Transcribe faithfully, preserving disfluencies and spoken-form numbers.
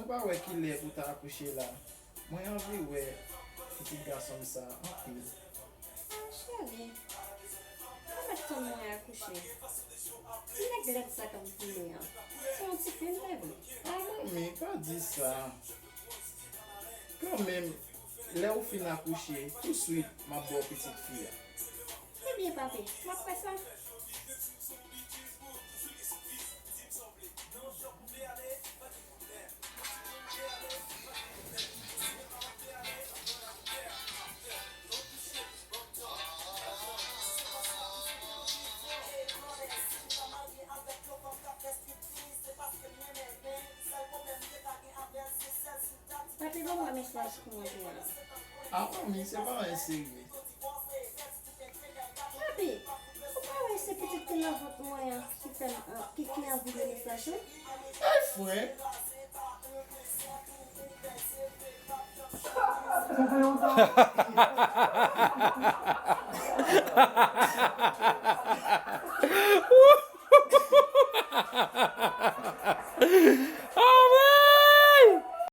Pa wè kilè pou ta akouche la. Mwen anvi wè pitit gason m sa anpil. Ah, cheri, pa mèt tann mwen akouche. Ti nèg lèd sa k ap vini an, se yon tifi m te vle. Ah, manmi, pa di sa. Kanmenm, lè ou fin akouche, touswit, m ap ba w pitit fi a. Ebyen, papi, w ap fè sa? Papi, ban mwen mesaj ki monte a. Ah, manmi, se pa anyen serye. Papi, ou pa wè se pitit ki nan vant mwen an ki fè m, ki, ki anvi vini flash ou? Ay, frè!